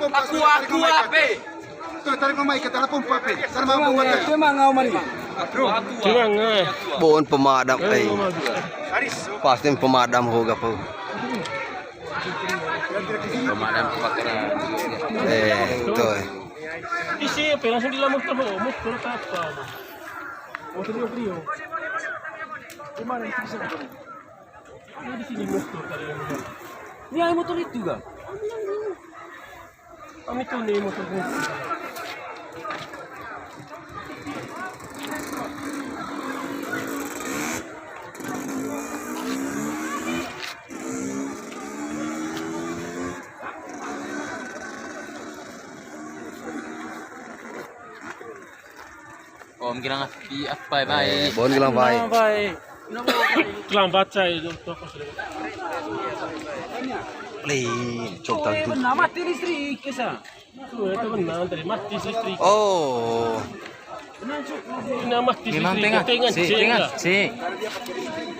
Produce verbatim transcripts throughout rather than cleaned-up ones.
Aku, aku, ape? Tuh, tarik rumah ikat, tarik pompa, Pe. Tarik mau buat. Cuma nggak. Bon pemadam, eh. Pasti pemadam ho gapo. Pemadam kebakaran. Eh, tuh. Isi apa langsung dilamuk tuh, muter ke apa? Motor Rio, Rio. Gimana itu bisa? Ini di sini motor tadi yang bilang. Ini yang motor itu, Kak? Kami tuh nih motor. Om Gilang api apa ya, Bai? Eh, Bon Gilang, Bai. Gilang, Bai. Gilang baca ya, Jom, tuh apa sih? Play, cok, eh, tangkap. Benar, mati listrik, kisah. Tuh, itu benar, tadi mati listrik. Oh. Benar, mati listrik. Memang tengah. Tengah, si, tengah, tengah. Si.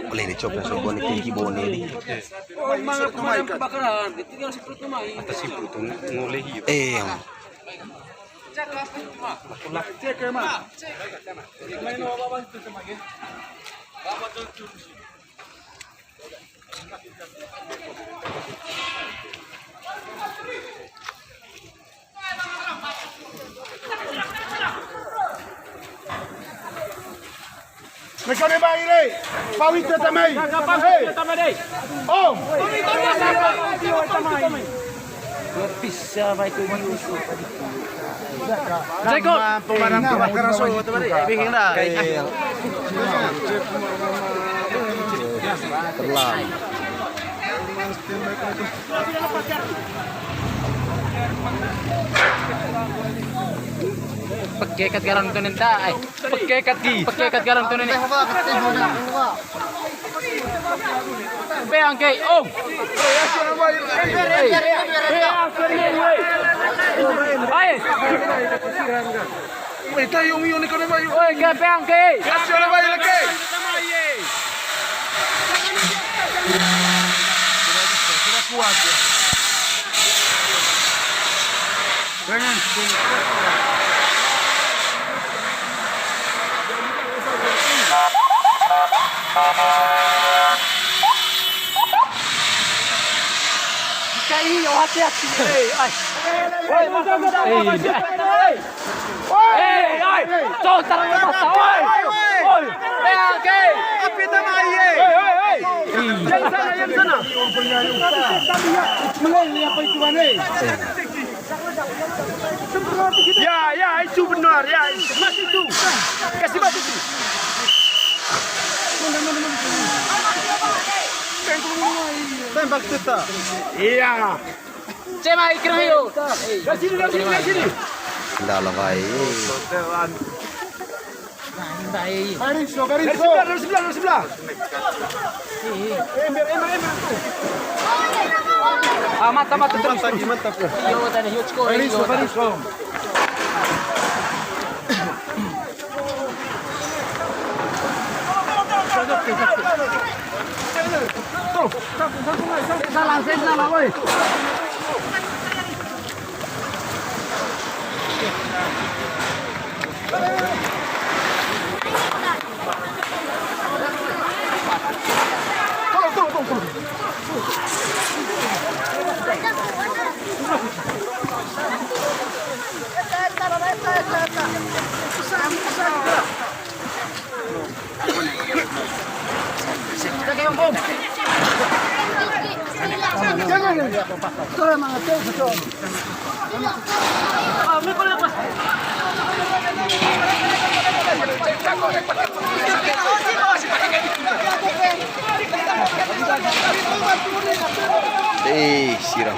Play, cok, langsung Bon, tinggi Bon ini. Oh, emang apa pemadam kebakaran? Tinggal si Pluto main. Atas si Pluto, ngoleh, iya. Eh, yang Mekane bai re, pawit ya tamai. Hei. Om. Bisa baik itu. Jeko. Pemadam kebakaran Solo tuh, Bang. Eh, bikin dah. Terlam. Peke kat garang tu nenta, eh. Peke kat ki. Peke kat garang tu nenta. Peang ke, oh. Peang ke, woi. Ai. Mai tayo, Mio, ni kau na mai. Oi, ke peang ke. Kasih orang mai lagi. Sudah kuat ya. Jangan. Kayak ini, oh, hati-hati. Eh, ai. Woi, masuk, masuk, masuk. Eh, ai. Tuh, taruh mata, woi. Woi. Eh, oke. Api tambah, iya. Woi, woi, woi. Yang sana, yang sana. Meleleh apa itu, Bang, eh? Ya, ya, itu benar, ya. Mas itu. Kasih mas itu. Tembak kita. Iya. Cema ikram yo. Dari sini, dari sini, dari sini. Ndak lah, Bang. Baris, baris. Dari sebelah, dari sebelah, dari sebelah. Ember, ember, ember. Ah, mata, mata terus. Mata, mata. Iyo, tadi, iyo, ceko, baris, iyo. Baris, Om. Salah, salah, woi. Eh, sirang.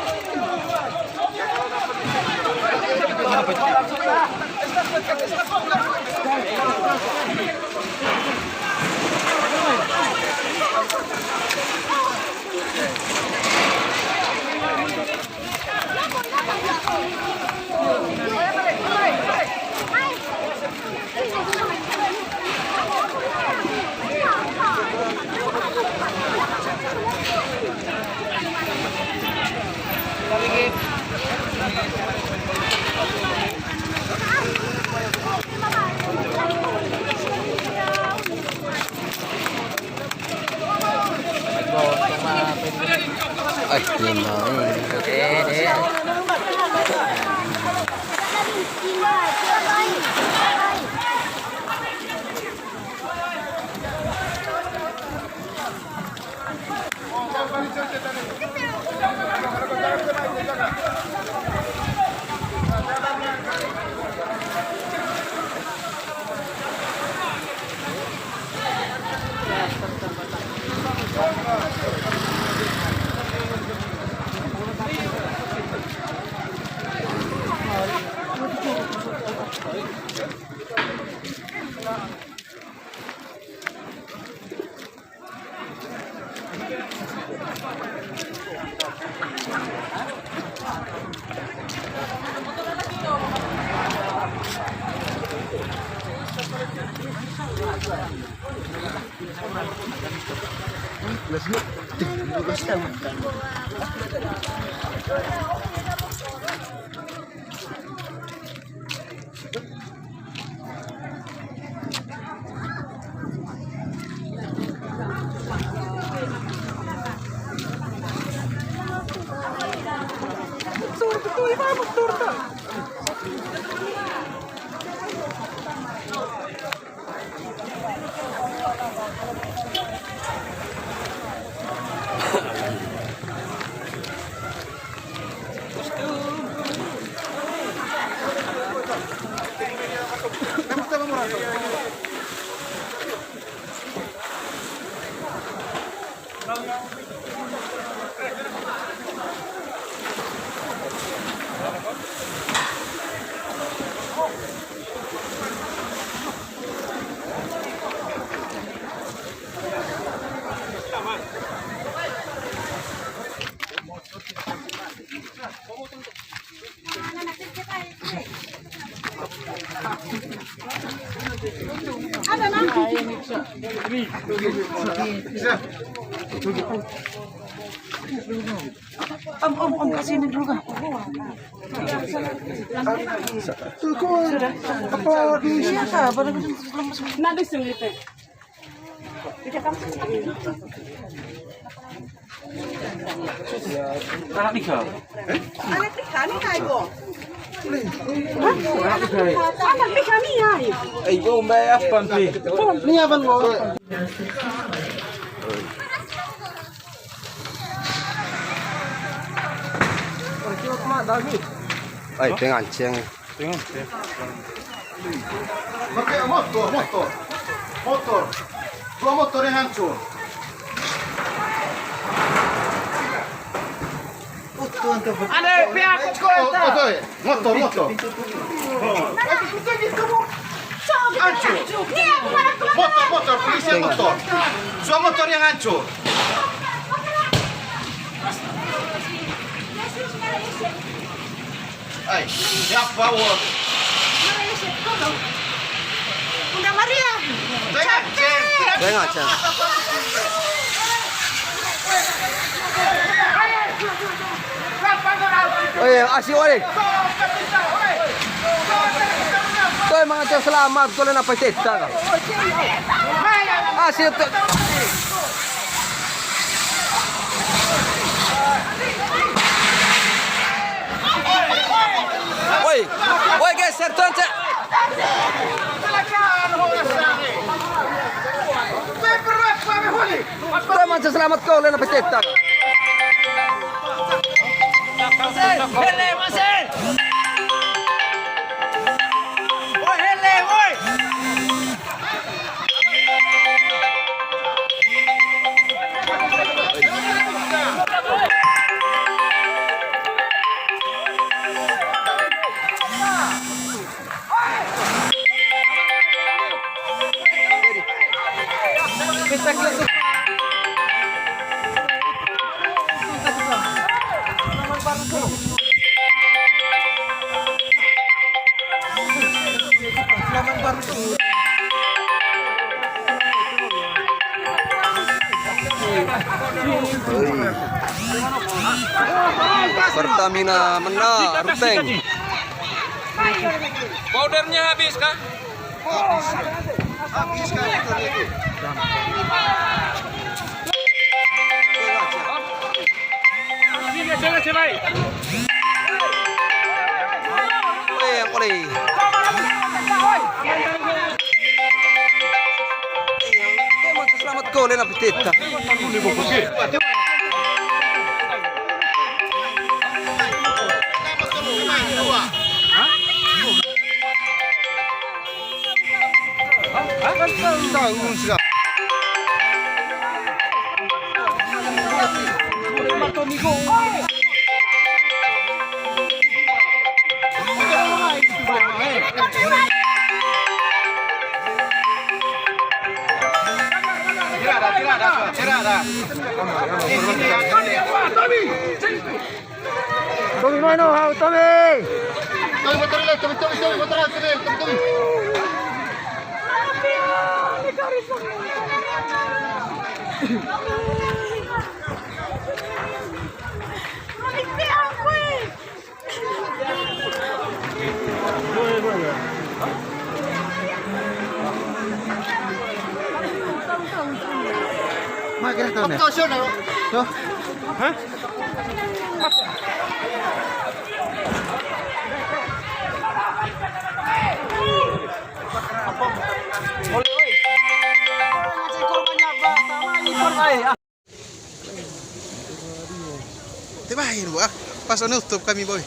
Ay, memang. Om, om, om, kasih ini dulu, Kak. Sudah. Apa di Iya, Kak, pada belum masuk. Nanti sendiri, Teh. Anak nikah. Anak nikah, nih, Kak, Ibu. Anak nikah, nih, ya. Eh, Ibu, Mbak, apa, Pi? Ini apa, Bu? Ay, penganceng. Pakai motor, motor. Motor. Dua motor yang hancur. Ada pihak Oh, oh, sorry. Motor, motor. Hancur. Motor, motor, polisi motor. Dua motor yang hancur. Ay, siapa, woi? Bunda Maria. Tengah, Ceng. Tengah, Ceng. Oi, asi, oi. Toi, manga cewek selamat, kau lena pasti tak. Asi, toi. Woi, woi, geser tuh, Cek. Teman selamat kau lena pecetak. Hele, Masih. Woi, hele, woi. Pertamina mena ruteng. Powdernya habis kah? Habis kah? Oleh, oleh. Selamat gol, enak piteta. Tommy, mano, hau, Tommy! Tommy, motor dulu, Tommy, Tommy, Tommy, motor dulu, Tommy, Tommy. Hah? Te bahin, Bu, ah. Pas nutup kami, boy.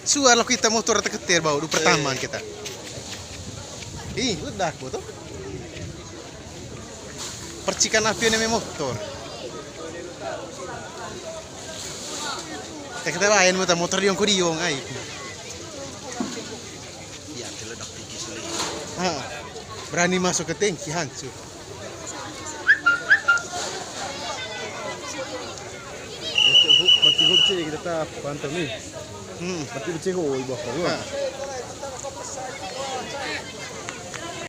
Suar lo kita motor teketir, bau, du pertama kita. Ih, ledak, Bu, tuh. Percikan api ini motor. Te kita bahin, Bu, ta motor diong ku diong, ai. Iya, teledak tinggi sulit. Ah, berani masuk ke tangki, hancur. Berarti gua kecil kita tak pantau nih. Hmm. Berarti kecil, oh, ibu aku. Ah.